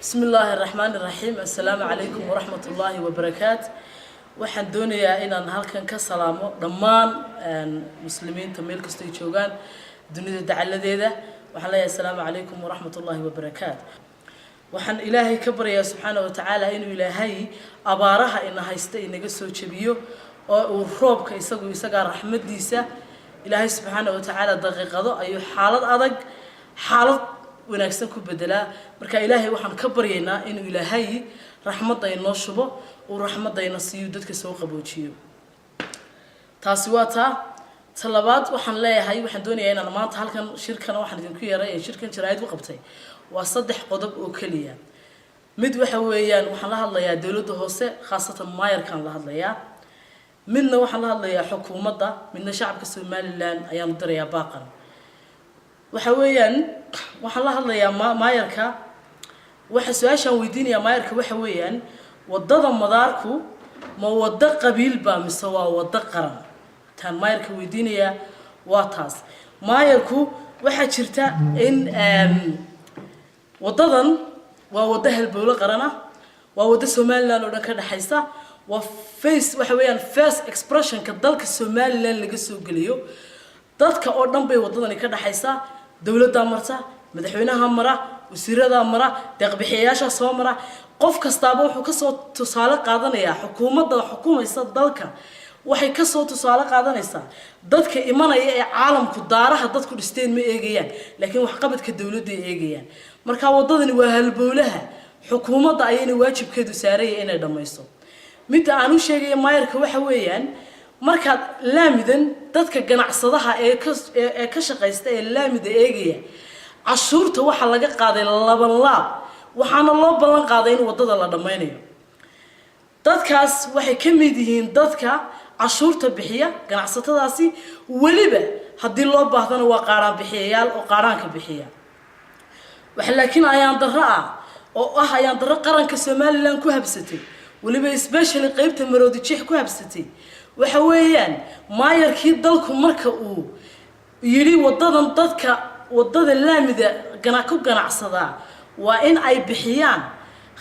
Bismi illaahi araxmaani iraxiim. Assalaamu calaykum waraxmat ullaahi wabarakaat. Waxaan doonayaa inaan halkan ka salaamo dhammaan muslimiinta meel kastoo ay joogaan dunida dacaladeeda. Waxaan leeyahay, assalaamu calaykum waraxmat ullaahi wabarakaat. Waxaan Ilaahay ka baryayaa subxaana wa tacaala inuu Ilaahay abaaraha ina haysta inaga soo jebiyo oo uu roobka isagu isagaa raxmadiisa Ilaahay subxaana wa tacaala daqiiqado ayuu xaalad adag xaalad wanaagsan ku bedelaa. Marka Ilaahay waxaan ka baryaynaa inuu Ilaahay raxmadda inoo shubo, uu raxmadda ina siiyo, dadka soo qaboojiyo. Taasi waa taa. Ta labaad, waxaan leeyahay, waxaan doonayaa inaan maanta halkan shirkana waxaan idinku yeeray ee shirkan jaraa'id u qabtay waa saddex qodob oo keliya. Mid waxa weeyaan, waxaan la hadlayaa dowladda hoose, khaasatan maayarkaan la hadlayaa. Midna waxaan la hadlayaa xukuumadda, midna shacabka Somaliland ayaanu dirayaa baaqan. Waxa weeyaan, waxaan la hadlayaa maayarka. Waxa su-aashaan weydiinayaa maayarka waxa weeyaan, waddada madaarku ma waddo qabiil baa mise waa waddo qaran? Taan maayarka weydiinayaa waa taas. Maayarku, waxaa jirta in waddadan waa waddo halbowlo qaran ah, waa waddo Somaliland oo dhan ka dhexaysa, waa face, waxa weeyaan first expressionka dalka Somaliland laga soo geliyo. Dadka oo dhan bay waddadani ka dhexaysaa. Dowladdaa marta, madaxweynaha mara, wasiiradaa mara, deeqbixiyayaasha soo mara. Qof kastaaba wuxuu kasoo tusaale qaadanayaa xukuumadda xukumaysa dalka. Waxay kasoo tusaale qaadanaysaa dadka imanaya ee caalamku. Daaraha dadku dhisteen ma eegayaan, laakiin waxqabadka dowladda ay eegayaan. Marka waddadani waa halbowlaha, xukuumadda ayayna waajibkeedu saaraya inay dhammayso. Midda aan u sheegaya maayarka waxa weeyaan, markaad laamidan dadka ganacsadaha ee ka shaqaysta ee laamida eegaya, cashuurta waxaa laga qaaday laban laab, waxaana loo ballan qaaday in waddada la dhammaynayo. Dadkaas waxay ka mid yihiin dadka cashuurta bixiya, ganacsatadaasi. Weliba haddii loo baahdana waa qaadhaan bixiyayaal oo qaadhaanka bixiya. Waxa laakiin ayaan darro ah oo ah ayaan darro qaranka Somaliland ku habsatay, weliba especially qeybta Maroodi Jeex ku habsatay, waxa weeyaan maayarkii dalku marka uu yidhi waddadan dadka waddada laamida ku ganacsadaa waa in ay bixiyaan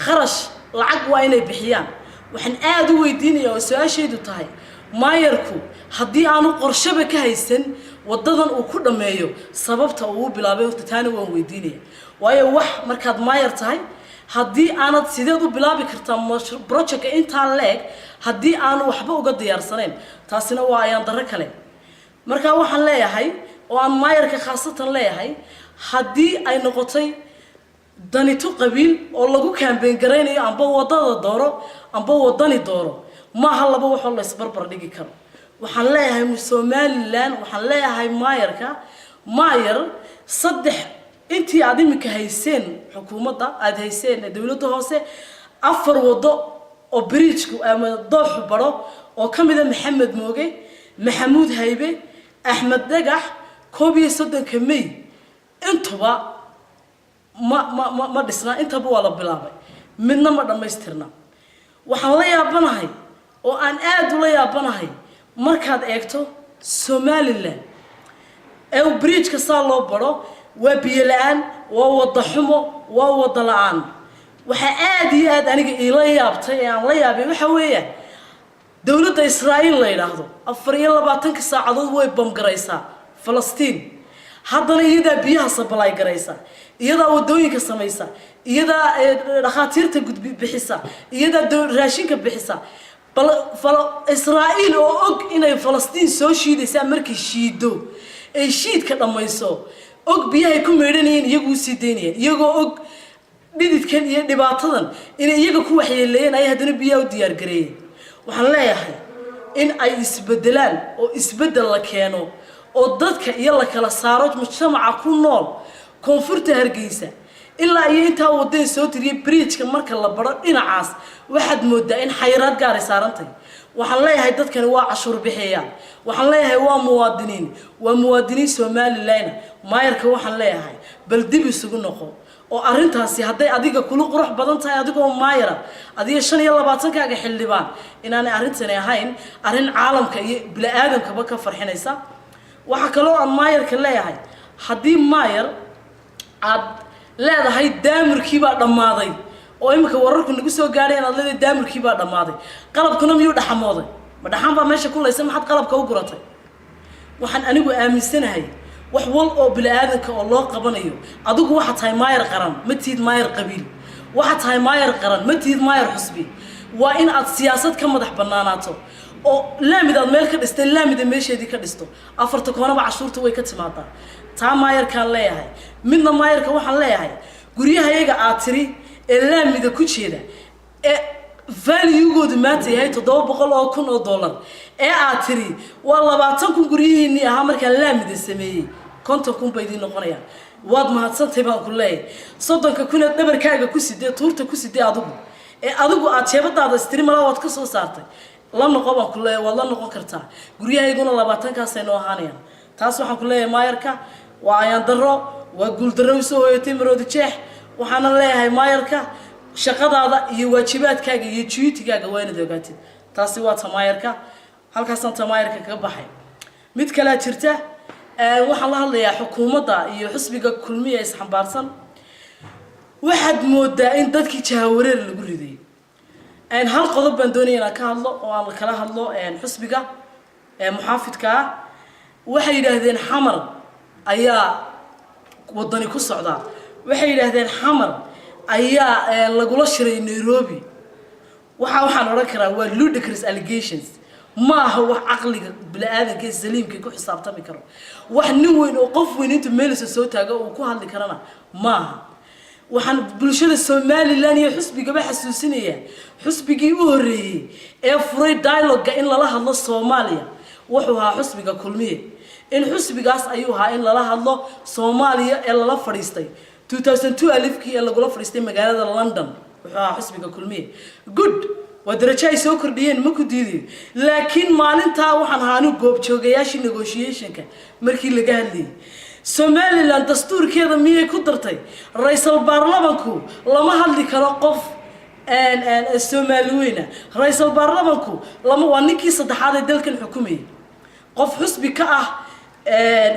kharash, lacag waa inay bixiyaan. Waxaan aada u weydiinayaa oo su-aashaydu tahay, maayarku haddii aanu qorshaba ka haysan waddadan uu ku dhammeeyo, sababta uu u bilaabay horta taana waan weydiinaya. Waayo, wax markaad maayar tahay, haddii aanad, sideed u bilaabi kartaa projectka intaa leeg haddii aanu waxba uga diyaarsanayn? Taasina waa ayaan darro kale. Marka waxaan leeyahay oo aan maayarka khaasatan leeyahay, haddii ay noqotay danitu qabiil oo lagu campaign garaynayo, amba waddada dooro amba waddani dooro, maaha laba waxoo la isbarbar dhigi karo. Waxaan leeyahay Somaliland, waxaan leeyahay maayarka, maayar, saddex intii aad iminka hayseen xukuumadda, aada hayseen dowladda hoose, afar waddo oo bridgeku ama dooxu baro oo ka mida Maxamed Mooge, Maxamuud Haybe, Axmed Dhagax, 31-ka May, intuba ma dhisna. Intaba waa la bilaabay, midna ma dhammaystirna. Waxaan la yaabanahay oo aan aada ula yaabanahay, markaad eegto Somaliland ee uu bridgeka saa loo baro, waa biyo la-aan, waa wada xumo, waa wada la-aan. Waxaa aada iyo aad aniga iila yaabtay ee aan la yaabay waxa weeyaan, dowladda Israa'iil la yidhaahdo 24-ka saacadood way bamgaraysaa Falastiin, haddana iyadaa biyaha supply garaysa, iyadaa wadooyinka samaysa, iyadaa dhakhaatiirta gudbi bixisa, iyadaa raashinka bixisa. Bal Israa'iil oo og inay Falastiin soo shiidaysaa, markay shiido ay shiidka dhammayso, og biyahay ku meydhanayeen iyagu usii daynayeen, iyagoo og dhididkan iyo dhibaatadan inay iyaga ku waxyeeleeyeen, ayay haddana biyaha u diyaar gareeyeen. Waxaan leeyahay in ay isbedelaan oo isbeddel la keeno oo dadka iyo la kala saaro mujtamaca ku nool koonfurta Hargeysa ilaa iyo intaa wadada soo tiriyay. Bridgeka marka la baro dhinacaas, waxaad moodaa in xayiraad gaaray saarantahay. Waxaan leeyahay, dadkani waa cashuur bixiyaan. Waxaan leeyahay, waa muwaadiniin, waa muwaadiniin Somaliland. Maayarka waxaan leeyahay, bal dib isugu noqo oo arrintaasi hadday adiga kula qurux badan tahay, adigoo maayara, adiga 25-kaaga xildhibaan, inaanay arrintani ahayn arrin caalamka iyo bini-aadamkaba ka farxinaysa. Waxaa kaloo aan maayarka leeyahay, haddii maayar aad leedahay daamirkii baa dhammaaday. Oo imika wararku nagu soo gaadhay inaad leedahay daamurkii baa dhammaaday. Qalabkuna miyuu dhaxamooday? Ma dhaxan baa meesha ku laysa? Maxaad qalabka u guratay? Waxaan anigu aaminsanahay wax wal oo bini-aadanka oo loo qabanayo. Adigu waxaad tahay maayar qaran, ma tihid maayar qabiil. Waxaad tahay maayar qaran, ma tihid maayar xusbi. Waa in aad siyaasad ka madax banaanaato oo laamid aad meel ka dhistay, laamida meesheedii ka dhisto. Afarta koonaba cashuurta way ka timaadaa. Taa maayarkaan leeyahay. Midna maayarka waxaan leeyahay, guryahayaga aad tiri ee laamida ku jeeda ee valuegoodu maanta yahay $700,000 ee aad tiri waa 20,000 guryihiinii ahaa, markaan laamida sameeyey 50,000 bay idiin noqonayaan. Waad mahadsantahay baan ku leeyahay. 30-ka kuneed dhabarkaaga ku sidee, tuurta ku sidee adigu ee adigu aad jeebadaada istiri malaa waad ka soo saartay, la noqo baan ku leeyahay. Waad la noqon kartaa, guryahayguna 20-kaasay noo ahaanayaan. Taas waxaan ku leeyahay maayarka, waa ayaan darro, waa guuldarro usoo hoyatay Maroodi Jeex. Waxaana leeyahay maayarka, shaqadaada iyo waajibaadkaaga iyo dutygaaga waa inaad ogaatid. Taasi waa tamaayarka, halkaasaan tamaayarka kaga baxay. Mid kalea jirta, waxaan la hadlayaa xukuumadda iyo xisbiga Kulmiya isxambaarsan. Waxaad moodaa in dadkii jahawareer lagu riday. Hal qodob baan doonaya inaan ka hadlo oo aan kala hadlo xisbiga muxaafidka ah. Waxay yidhaahdeen Xamar ayaa Wadani ku socdaa. Waxay yidhaahdeen Xamar ayaa lagula shiray Nairobi. Waxaan odhan karaa waa ludicrous allegations. Ma aha wax caqliga bini-aadanka ee saliimka ku xisaabtami karo. Wax nin weyn oo qof weyn intuu meelisa soo taago uu ku hadli karana maaha. Waxaan bulshada Somaliland iyo xusbigaba xasuusinayaa, xusbigii u horreeyey ee furay dialogue in lala hadlo Soomaaliya wuxuu ahaa xusbiga Kulmiye. In xusbigaas ayuu ahaa in lala hadlo Soomaaliya ee lala fadhiistay 2002 alifkii ee lagula fadhiistay magaalada London wuxuu ahaa xusbiga Kulmiye. Good, waa darajo ay soo kordhiyeen, ma ku diidayo. Laakiin maalintaa waxaan ahaa anigu goobjoogayaashii negotiationka markii laga hadlayay. Somaliland dastuurkeeda miyay ku dartay ra-iisal baarlamanku lama hadli karo qof Soomaali weyna? Ra-iisal baarlamanku lama, waa ninkii saddexaad ee dalkan xukumayay. Qof xusbi ka ah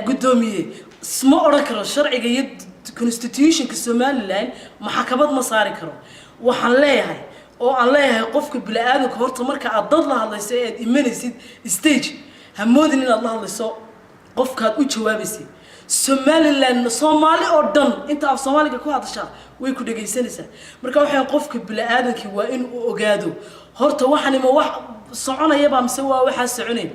guddoomiye ma odhan karo. Sharciga iyo constitutionka Somaliland maxkamad ma saari karo. Waxaan leeyahay oo aan leeyahay, qofka bini-aadanka horta marka aad dad la hadlayso ee aad imanaysid stage, ha moodin inaad la hadlayso qofkaad u jawaabaysid. Somaliland, Soomaali oo dhan inta af Soomaaliga ku hadashaa way ku dhegaysanaysaa. Marka waxay qofka bini-aadankii waa in uu ogaado horta waxani ma wax soconayaba mise waa waxaa soconayn.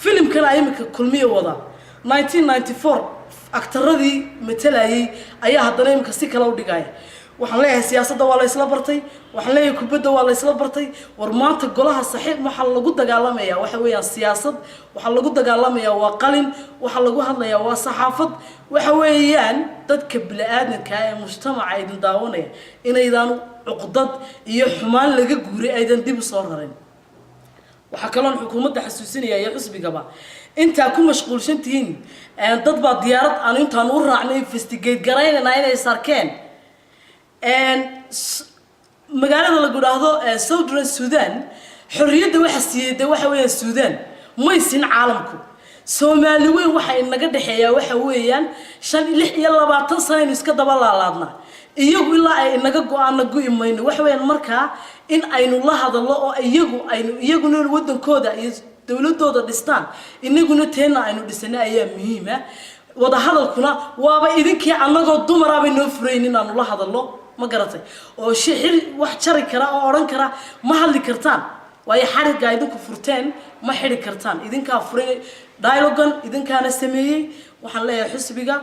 Filimkan imika Kulmiya wada 1994 actoradii matalayay ayaa haddana imika si kale u dhigaya. Waxaan leeyahay, siyaasadda waa la isla bartay. Waxaan leeyahay, kubadda waa la isla bartay. War maanta golaha saxiib waxaa lagu dagaalamayaa waxa weeyaan siyaasad, waxaa lagu dagaalamayaa waa qalin, waxaa lagu hadlayaa waa saxaafad. Waxa weeyaan dadka bini-aadamka ee mujtamaca idin daawanaya inaydaan cuqdad iyo xumaan laga guuray aydan dib u soo rarin. Waxaa kaloon xukuumadda xasuusinaya iyo xusbigaba, intaa ku mashquulsan tihiin dad baa diyaarad aanu intaan u raacnay investigate garaynayna inay sarkeen magaalada lagu dhaahdo Southern Sudan. Xorriyadda waxa siiyey de waxa weeyaan Sudan, may siin caalamku. Soomaali weyn waxa inaga dhexeeyaa waxa weeyaan 25 sanaynu iska daba laalaadnaa iyagu ilaa ay inaga go-aana go'i mayno. Waxa weeyaan markaa in aynu la hadallo oo iyagu aynu iyaguna waddankooda iyo dowladooda dhistaan, inaguna teenna aynu dhisano ayaa muhiima. Wadahadalkuna waaba idinkii annagoo dumaraabay noo furayn inaanu la hadallo, ma garatay? Oo shixir wax jari kara oo odhan kara ma hadli kartaan, waayo xariggaa idinku furteen ma xidhi kartaan. Idinkaa furay dialogan, idinkaana sameeyey. Waxaan leeyahay xusbiga,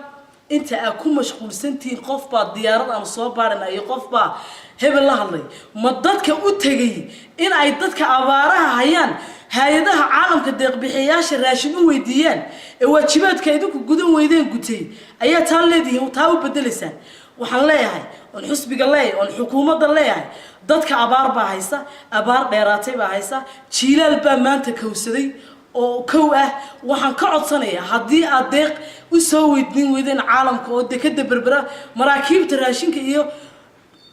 inta aad ku mashquulsantihiin qof baa diyaarad aanu soo baarina iyo qof baa hebel la hadlay, ma dadka u tegay in ay dadka abaaraha hayaan hay-adaha caalamka deeqbixiyayaasha raashin u weydiiyaan ee waajibaadka idinku gudan weydeen gutay ayaa taa leedihiin, taa u bedelaysaan. Waxaan leeyahay oon xusbiga leeyahay oon xukuumadda leeyahay, dadka abaar baa haysa, abaar dheeraatay baa haysa, jiilaal baa maanta kowsaday oo kow ah. Waxaan ka codsanayaa, haddii aad deeq u soo weydiin weydeen caalamka oo dekada Berbera maraakiibta raashinka iyo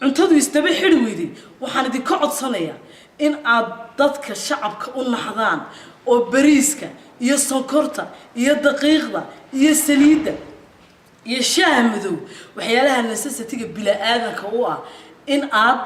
cuntadu isdaba xidhi weyday, waxaan idinka codsanayaa in aad dadka shacabka u naxdaan oo bariiska iyo sonkorta iyo daqiiqda iyo saliidda iyo shaaha madow, waxyaalaha necessity-ga bila-aadanka u ah, in aad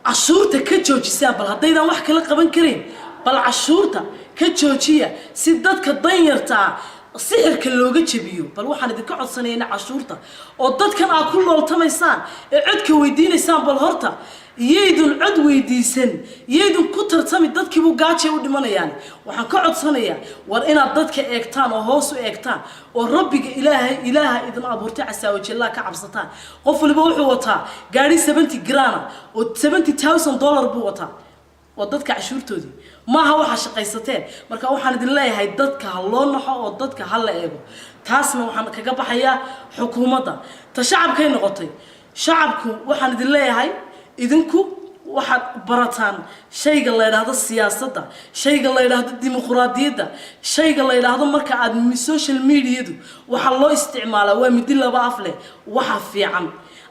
Cashuurta ka joojisaan. Bal haddaydaan wax kala qaban karayn, bal cashuurta ka joojiya si dadka danyartaa sixirka looga jebiyo. Bal waxaan idinka codsanaya in cashuurta oo dadkan aad ku looltamaysaan ee codka weydiinaysaan, bal horta yaydun cod weydiisan, yaydun ku tartami, dadkiibuu gaajay u dhimanayaan. Waxaan ka codsanayaa war inaad dadka eegtaan oo hoos u eegtaan oo Rabbiga Ilaahay, Ilaaha idin abuurtay casaawajallaa, ka cabsataan. Qof waliba wuxuu wataa gaadhi 70 grand oo $70,000 buu wataa. Waa dadka cashuurtoodii, maaha waxaa shaqaysateen. Marka waxaan idin leeyahay, dadka ha loo naxo oo dadka ha la eego. Taasna waxaan kaga baxayaa xukuumadda. Ta shacabkay noqotay, shacabku waxaan idin leeyahay, idinku waxaad barataan shayga la yidhaahdo siyaasadda, shayga la yidhaahdo dimuquraadiyadda, shayga la yidhaahdo marka aad social mediadu waxaa loo isticmaalaa waa midi laba af leh. Waxa fiican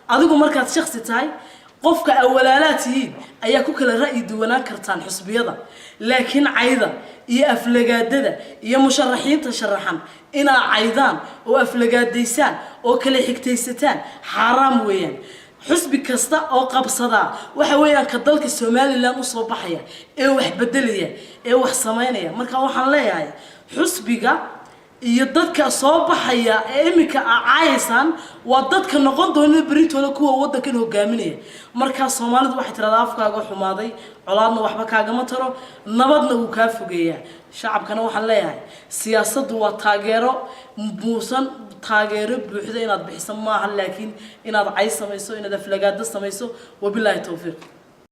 adigu markaad shaksi tahay, qofka aa walaalaad tihiin ayaa ku kala ra'yi duwanaan kartaan xusbiyada, laakiin cayda iyo aflagaadada iyo musharaxiinta sharaxan inaa caydaan oo aflagaadaysaan oo kala xigtaysataan xaaraam weeyaan. Xusbi kasta oo qabsadaa waxa weeyaan ka dalka Somaliland usoo baxaya ee wax bedelaya ee wax samaynaya. Marka waxaan leeyahay, xusbiga iyo dadka soo baxaya ee iminka aa caayaysaan waa dadka noqon doona beritooda kuwa waddankan hogaaminaya. Markaa Soomaalidu waxay tiradaa, "Afkaaga xumaaday colaadna waxba kaagama taro, nabadna wuu kaa fogeeyaa." Shacabkana waxaan leeyahay, siyaasaddu waa taageero muusan, taageero buuxda inaad bixiso maaha, laakiin inaad cay samayso, inaad aflagaado samayso. Wabilaahi towfiiq.